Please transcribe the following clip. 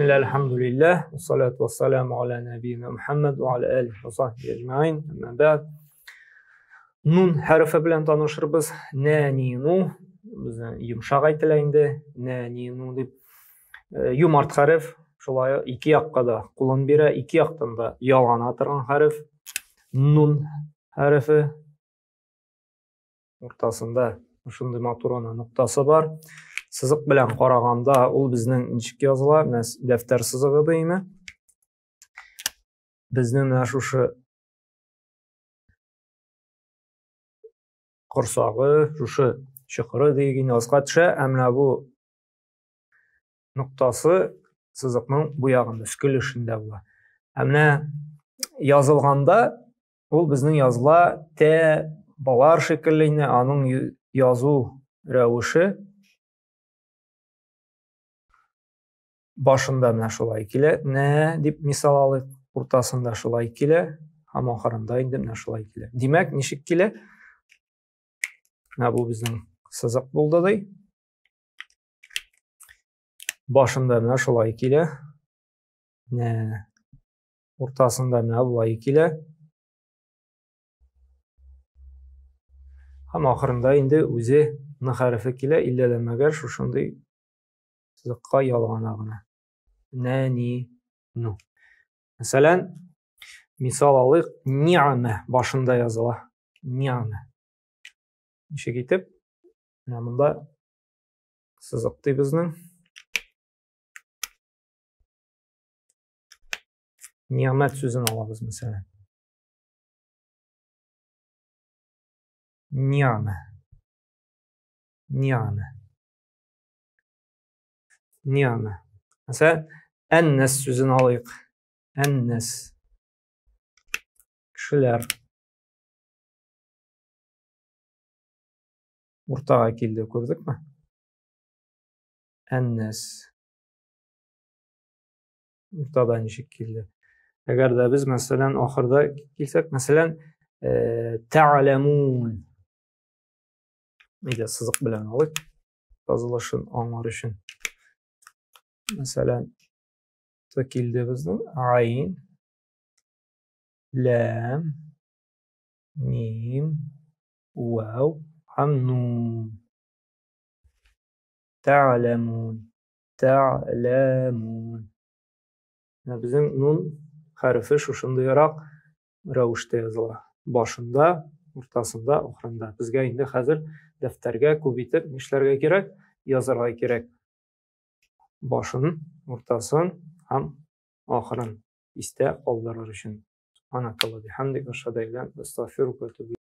Бисмилла, альхамдулиллах, вассалату вассаламу аля набийна Мухаммад ва аля алихи ва сахбихи әҗмәгыйн. Әмма бәгъд. Нун хәрефе белән танышырбыз. Нә, ни, ну. Безнең йомшак әйтелә инде. Нә, ни, ну дип. Юмарт хәреф. Шулай ике якка да кулын бирә, ике яктан да ялгана торган хәреф. Нун хәрефе. Уртасында шундый матур гына ноктасы бар. Сызык белән караганда ул безнең ничек языла? Менә дәфтәр сызыгы димме? Безнең менә шушы корсагы, шушы чокыры дигән аска төшә, ә менә бу ноктасы сызыкның бу ягында, өске өлешендә була. Ә менә язылганда ул безнең языла тә балар шикелле инде, аның язу рәвеше башында менә шулай килә, нә дип мисал алыйк, уртасында шулай килә, һәм ахырында инде менә шулай килә. Димәк, ничек килә? Менә бу безнең сызык булды ди. Башында менә шулай килә. Нә. Уртасында менә болай килә. Һәм ахырында инде үзе Н хәрефе килә, иллә дә мәгәр шушындый сызыкка ялгана гына. Нә, ни, ну. Мәсәлән, мисал алыйк, ни'мә башында языла. Ни'мә. Ничек итеп? Менә монда сызык ди безнең. Ни'мәт сүзен алабыз, мәсәлән. Ни'мә. Ни'мә. Ни'мә. Мәсәлән, әннәс сүзен алыйк. Әннәс. Кешеләр. Уртага килде, күрдекме? Әннәс. Уртада ничек килде? Әгәр дә без, мәсәлән, ахырда килсәк, мәсәлән, тә'ләмун. Әйдә, сызык белән алыйк, язылышын аңлар өчен. Мәсәлән, Т килде безнең, айн, ләм, мим, вау һәм нун. Тә'ләмун. Тә'ләмун. Менә безнең нун хәрефе шушындыйрак рәвештә языла. Башында, уртасында, ахырында. Безгә инде хәзер дәфтәргә күп итеп нишләргә кирәк? Язарга кирәк. Башын, уртасын һәм ахырын истә калдырыр өчен. Субханакалла бихамдик, ашһаду ан ла иляха илля анта, астагфирука ва атубу.